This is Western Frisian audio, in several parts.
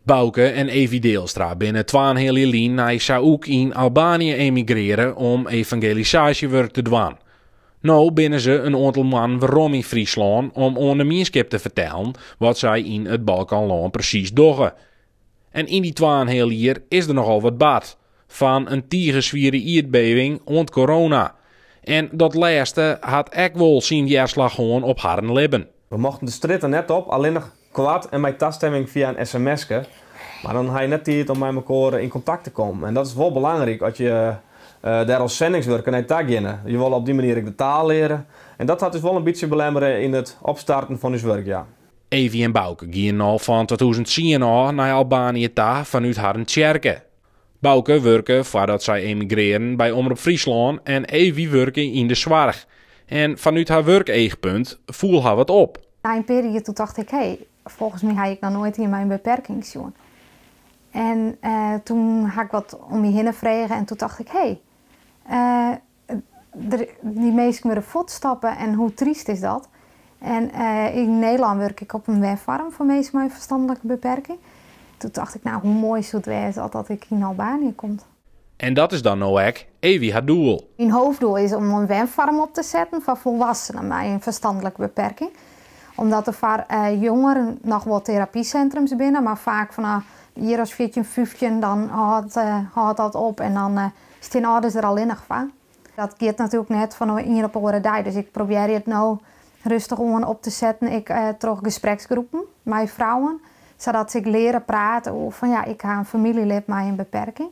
Bauke en Evie Deelstra binne twaenheal jier lyn nei Sauk yn Albanië emigrearre om evangelisaasjewurk te dwaan. No binne se in oantal moannen werom yn Fryslân om oan de mienskip te fertellen wat sy yn it Balkanlân presys dogge. En yn dy twaenheal jier is der nochal wat bard. Fan in tige swiere ierdbeving oant corona. En dat lêste hat ek wol syn wjerslach hân op harren libben. We mochten de strjitte net op, allinnich koart en mei tastimming fia in sms'ke. Mar dan ha je net tiid om mei mekoar yn kontakt te kommen. En dat is wol belangryk as je dêr as sendingswurker nei ta geane. Je wolle op dy manier ek de taal leare. En dat hat ús wol in bytsje belemmere yn it opstarten fan ús wurk, ja. Evie en Bauke gienen al fan 2010 ôf nei Albanië ta fanút harren tsjerke. Bauke wurke foardat sy emigrearren by Omrop Fryslân en Evie wurke yn de soarch. En fanút har wurkeachpunt foel har wat op. Nei in pear jier toen tocht ik, hé, folgens my ha ik noch noait ien mei in beperking sjoen. En toen ha ik wat om my hinne frege en toen tocht ik, hé, dy minsken wurde fuortstoppe en hoe tryst is dat? En yn Nederlân wurke ik op in wenfoarm foar minsken mei in ferstanlike beperking. Toen tocht ik, nou, hoe moai soe it wêze as dat ek yn Albanië komt. En dat is dan no ek Evie har doel. Myn hoofddoel is om in wenfoarm op te setten foar folwassenen mei in ferstanlike beperking. Omdat der foar jongeren noch wol terapysintrums binne, mar faak fanôf in jier as 14, 15 dan hâldt dat op en dan stean âlders der allinnich foar. Dat giet natuerlik net fan de ien op de oare dei, dus ik probearje it no rêstich oan op te setten, ek troch gespreksgroepen mei frouwen, sadat se ek leare prate oer fan ja, ik ha in famyljelid mei in beperking.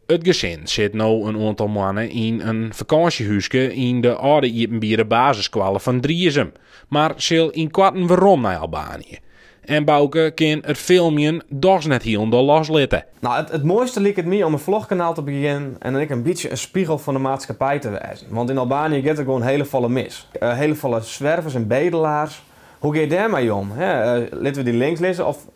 It gesin sit no in oantal moanne yn in fakânsjehúske yn de âlde iepenbiere basisskoalle fan Driezum, mar sil ynkoarten werom nei Albanië. En Bauke kin it filmjen dochs net hielendal loslitte. No, it moaiste liket my om in vlogkanaal te begjinnen en dan ek in bytsje in spegel fan de maatskippij te wêzen. Want yn Albanië giet der gewoan hiele folle mis. Hiele folle swervers en bedelaars. Hoe gean je dêrmei om? Hè? Litte we dy links lizze of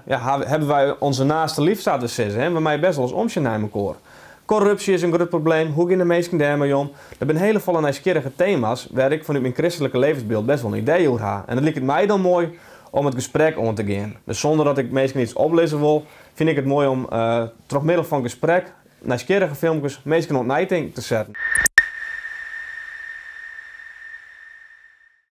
ja, hawwe wy onze naaste lief, sa't we sizze? Hè? We meie bêst wolris omsjen nei mekoar. Korrupsje is in grut probleem. Hoe gean de minsken dêrmei om? Der binne hiele folle nijsgjirrige tema's wêr't ik fanút myn kristlike levensbyld bêst wol in idee oer ha. En it liket my dan moai om it gesprek oan te gean. Dus sûnder dat ik minsken iets oplizze wol, fyn ik it moai om troch middel fan gesprek, nijsgjirrige filmkes, minsken oan it neitinken te setten.